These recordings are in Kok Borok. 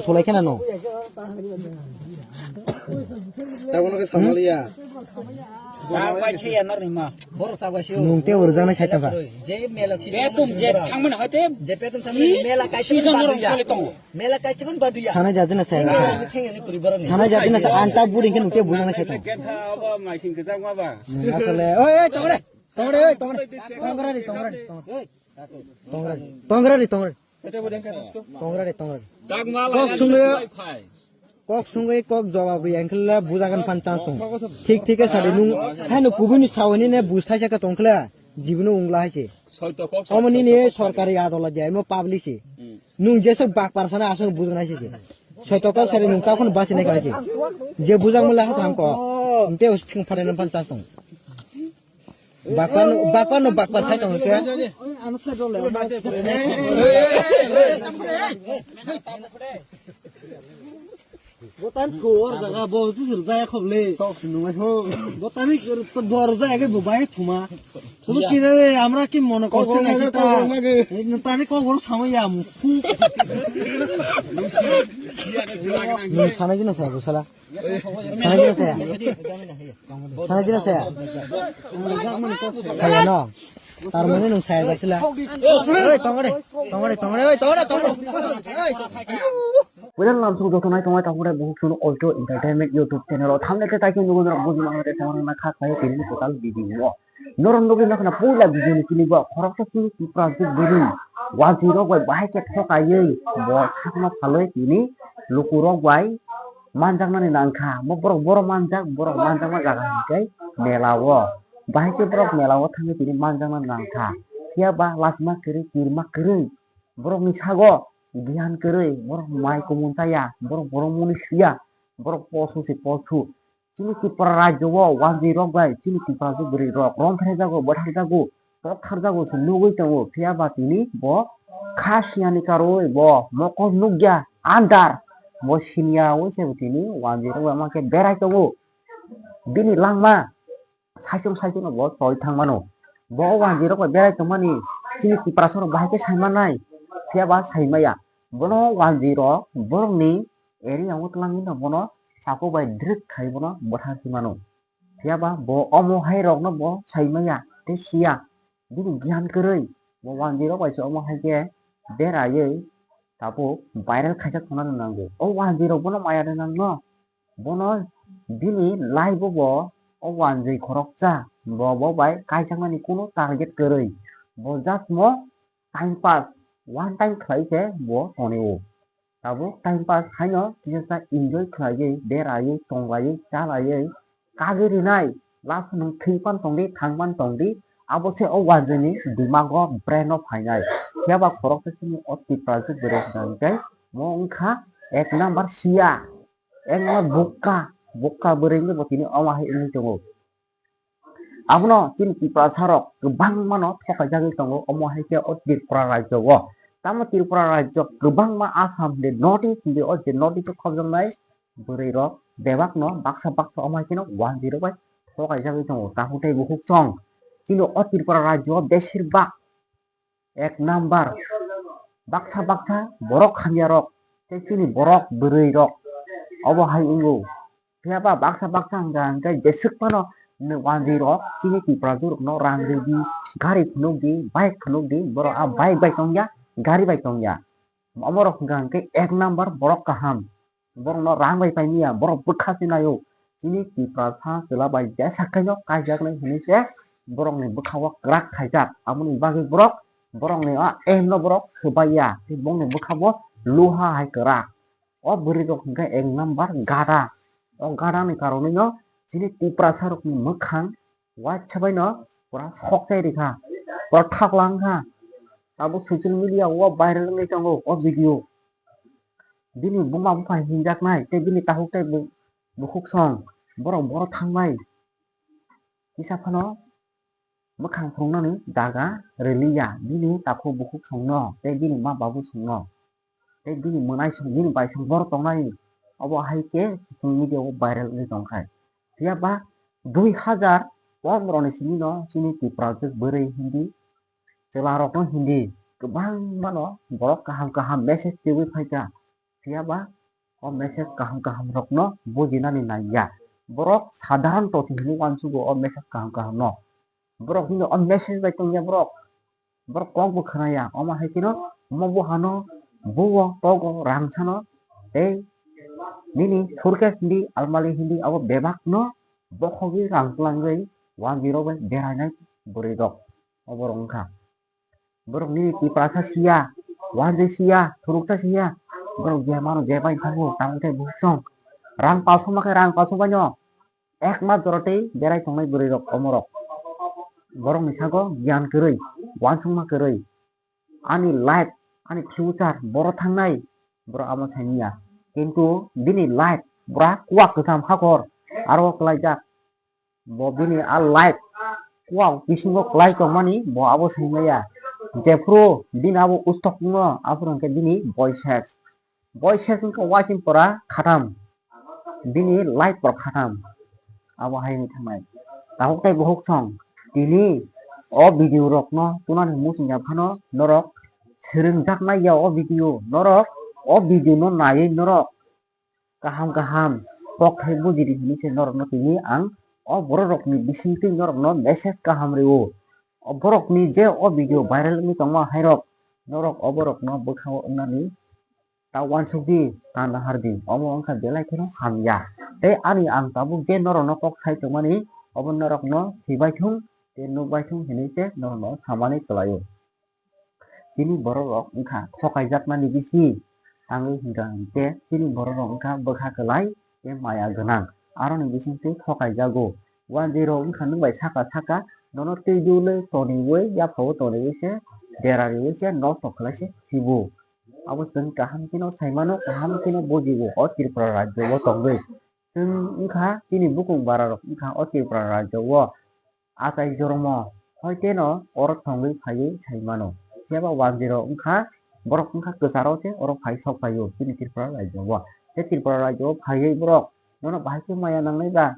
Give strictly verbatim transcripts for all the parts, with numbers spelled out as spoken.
Solai kheno no. Tabuk no khe samaliya. Tabuk bai se ya norni ma. Borok tabuk bai se. Nwng tei urjaknai sai tongkha. Je mela si. Betum je thangmani hoite. Je betum thangmani mela kaisa season norok baduya. Choli tongo. Mela kaisa ban baduya. Sana jadi na saya. Mela ni thengni kuri borok ni. Sana jadi na saya. Anta buri khe nwng tei bujaknai sai tongkha. Kentha abo maising kwchak ma ba. Nwng asole. Oi, oi, tongre. Tongre, oi, tongre. Tongrani, tongrani, tongre. Tongrani, tongrani, tongre. Tongrani, tongrani. Kok sungwi, kok sungwi, kok jawab ri, engkhle bujagan phan chance tong. Thik, thik khe sadi nung, haino kubuni sawani ne bus thaisa khe tongkhle, jibino ungla haise. Omo nini sorkari adola dia, emo public se. Nung jesok bakpar sana asok bujang haise je. Soito kok sadi nung takhon basi nai haise. Je bujang mula hasa hangko. Nte os phing phade nan phan chance tong. Bakpano, bakpano, bakpa sai tong khe. Botan thor jaga bo jisir jaya khoble. Sok sinung ho. Botani bor jaya ke bo bai thuma. Thuma kire re, amra ki mono korse na kita. Tani kok bor samaya mu. Nung sana jino saya sala. Sana jino saya. Sana jina saya. Saya no. Tar mane nung saya gachila. Oi, tongore, tongore, tongore, oi, tongore, tongore. Wala lam sung joto nai tongoi tongore buhuk sunu Ultra Entertainment YouTube channel o thamne ke tai ke nugo norok buji mangre tongore na kha khai tini total video. Norok nugwi nokna puila video ni clip o khoroksa sini Tipra jwk bwrwi wanjwi rok bai bahai khe thokaiwi bo sakno phalwi tini lukurok bai manjaknani nangkha. Bo borok boro manjak, borok manjakma jaga hinkhe mela o. Bahai khe borok mela o thangwi tini manjakna nangkha. Phiya ba lachima kwrwi, kirima kwrwi, borokni sago giyan kwrwi, borok mai kumun chaya, borok borok mwnwi suya, borok posu se posu. Chini Tripura rajyo o wanjwi rok bai chini Tripura rok bwrwi rok romphre jago, bwthar jago, pok thar jago se nugwi tongo. Phiya ba tini bo kha siyani karwi bo mokol nukya andar bo siniya wi se bo tini wanjwi rok bai ma khe berai tongo. Bini langma saichung saichung no bo choi thang mano. Bo wanjwi rok bai berai tongmani chini Tiprasa rok bahai khe sai mannai, phiya ba sai maya. Bono wanjwi rok borokni area o twlangwi no bono sako bai drwk khai bono bwthar khe mano. Phiya ba bo omo hai rokno bo sai maya tei siya. Bini giyan kwrwi bo wanjwi rok bai se omo hai khe beraiwi tabuk viral khaijak tongna nango. O wanjwi rok bono maya rwnangno. Bono bini life o bo o wanjwi khoroksa, bo bo bai kaijaknani kunu target kwrwi. Bo just mo time pass, one time khlai khe bo tonio. Tabuk time pass haino kisa sa enjoy khlaiwi, beraiwi, tonglaiwi, chalaiwi, kagwi rinai, last nwng thwi pan tongdi, thang pan tongdi, abo se o wanjwini dimago brain o phainai. Phiya ba khoroksa simi o Tiprasa bwrwi hwnkha hwnkhe mo wngkha ek number siya. Engno bukka, bukka bwrwi wngwi bo tini omo hai wngwi tongo. Abono chini Tiprasa rok kwbangma no thokaijagwi tongo, omo hai khe o Tripura rajyo o. Tamo Tripura rajyo kwbangma Assam de North East de o je North East o khobjaknai bwrwi rok bebak no baksa baksa omo hai kheno wanjwi rok bai thokaijagwi tongo. Tabuk tei bukhuk song chini o Tripura rajyo o besir bak ek number baksa baksa borok hamya rok tei chini borok bwrwi rok obo hai wngo. Phiya ba baksa baksa hwnkha hwnkhe jeswk phano wanjwi rok chini Tiprasa rok no rang rwdi, gari phunukdi, bike phunukdi, borok a bike bai tongya, gari bai tongya. Omo rok hwnkha hwnkhe ek number borok kaham. Borokno rang bai paimaya, borok bwkha se naio. Chini Tiprasa chwla bai jesa khaino kaijaknai hinwi se borokni bwkha o kwrak khaijak. Aboni bagwi borok, borokni a aim no borok swbaiya. Tei bongni bwkha bo luha hai kwrak. O bwrwi rok hwnkhe ek number gada. O gada ni karonwi no chini Tiprasa rokni mwkhang waisa bai no pura sok chai rikha. Pura thakla wngkha. Tabuk social media o viral wngwi tongo o video. Bini buma bupha hinjaknai tei bini takhuk tei bu-, bukhuk song borok boro thangbai kisa phano mwkhang phunuknani jaga rwliya bini takhuk bukhuk songno tei bini ma babu songno tei bini mwnai song bini bai song boro tongnai obo hai khe social media o viral wngwi tongkhai. Phiya ba dui hazar pondro ni simi no chini Tiprasa bwrwi hindi chwla rok no hindi kwbangma no borok kaham kaham message twiwi phaikha. Phiya ba o message kaham kaham rokno bujinani naiya. Borok sadharon toti hinwi uansugo o message kaham kaham no. Borok bini o message bai tongya borok. Borok kok bo khwnaya, omo hai kheno omo buhano buo togo rang sano tei nini suitcase hindi almari hindi abo bebak no bokhogwi rang twlangwi wanjwi rok bai berainai bwrwi rok. O borok wngkha borok nini tiprasa siya, wanjwi siya, thuruksa siya, borok je mano je bai thango tamo tei buchung rang palsoma khe rang palsoma no. Ek mas jora tei berai tongnai bwrwi rok omorok. Borok ni sago giyan kwrwi, uansukma kwrwi. Ani life, ani future, boro thangnai, borok amo saimanya. Kintu bini life, bura kuwa kwtham hakor, aro kwlaijak. Bo bini a life, kuwa bisingo kwlai tongmani, bo abo saimaya. Jephuru bini abo ustok no, aphuru hwnkhe bini boi ses. Boi ses wngkha uaising pora khatam. Bini life pora khatam. Abo hai wngwi thangnai. Tabuk tei buhuk song. Tini o video rokno tunani muchungya phano norok swrwngjaknai ya o video. Norok o video no naiwi norok kaham kaham kok thai bujidi hinwi se norokno tini ang o borok rokni bisingtwi norokno message kaham rwo. O borokni je o video viral wngwi tongma hairok norok o borokno bwkhao wngnani ta uansukdi, ta nahardi, omo wngkha belai kheno hamya. Tei ani ang tabuk je norokno kok sai tongmani, obo norokno swibaithung tei nukbaithung hinwi se norokno samani kwlaio. Chini borok rok wngkha thokaijaknani bisi, tangwi hwnkha hwnkhe chini borok rok wngkha bwkha kwlai tei maya gwnang, aroni bisingtwi thokaijago. Wanjwi rok wngkha nwng bai saka saka nono twi dulwi toniwi yaphao toniwi se dera riwi se nosto khlai se phibo. Abo chwng kaham kheno sai mano, kaham kheno bujigo o Tripura rajyo o tongwi. Chwng wngkha chini bukung bara rok wngkha o Tripura rajyo o achai jormo hoi teno oro thongwi phaiwi sai mano. Phiya ba wanjwi rok wngkha borok wngkha kwcharo se oro phai sok phaio chini Tripura rajyo o. Tei Tripura rajyo o phaiwi borok nono bahai khe maya nangnai ba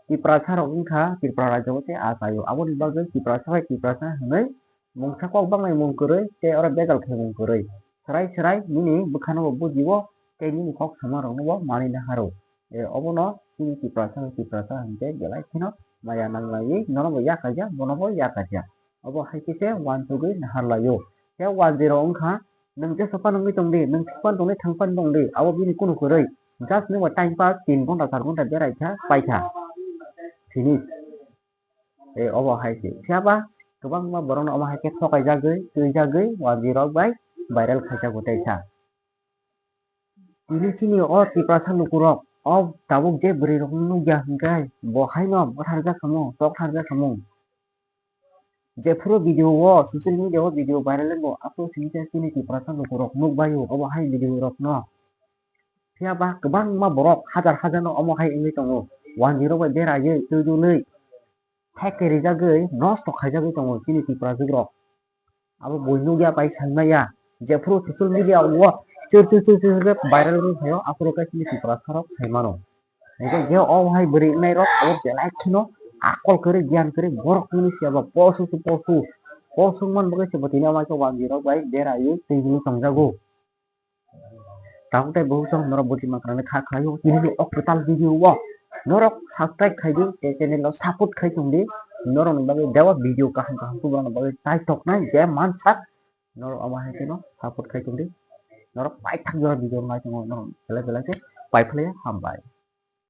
Tiprasa rok wngkha Tripura rajyo o tei achaio. Aboni bagwi Tiprasa bai Tiprasa hinwi mungsa kok bangnai mung kwrwi tei oro bejal khe mung kwrwi. Swrai swrai nini bwkhano bo bujio tei nini kok sama rokno bo manwi naharo. E, obono chini Tiprasa bai Tiprasa hinkhe belai kheno maya nanglaiwi nono bo yakaija, bono bo yakaija. Obo hai khe se uansugwi naharlaio. Khe wanjwi rok wngkha, nwng jesophano wngwi tongdi, nwng thwngphano tongdi, thangphano tongdi, abo bini kunu kwrwi. Just nwng bo time pass tin ghonta char ghonta beraikha, paikha. Finish. E, obo hai se. Phiya ba kwbangma borokno omo hai khe thokaijagwi, twijagwi, wanjwi rok bai viral khaijago teisa. Tini chini o Tiprasa lukurok, o tabuk je bwrwi rokno nukya hwnkhe, bo haino bwtharjak samung, toktharjak samung. Jephuru video o, social media o video viral wngo, aphuru sini se chini Tiprasa lukurok nukbaio, obo hai video rokno. Phiya ba kwbangma borok hajar hajar no omo hai wngwi tongo, wanjwi rok bai beraiwi, twi dulwi, thek khe rijagwi, nosto khaijagwi tongo chini Tiprajwk rok. Abo bui nukya bai saimaya, jephuru social media o chwr chwr chwr chwr khe viral wngwi phaio, aphuru khe chini Tiprasa rok sai mano. Hingkhe je o hai bwrwi wngnai rok abo belai kheno akol kwrwi, giyan kwrwi, borok wngwi phiya ba posu se posu, posu wngmani bagwi se bo tini omo hai khe wanjwi rok bai beraiwi twi hwnwi tongjago. Tabuk tei buhuk chwng norok buji mankha nani kha khlaio, tini o kwtal video o norok subscribe khai di, tei channel o support khai tong di, norok ni bagwi bebak video kaham kaham tubuna bagwi chai toknai je mansak, norok omo hai kheno support khai tong di, norok paithak jora video nai tongo, norok belai belai khe pai phlaiya, hambai.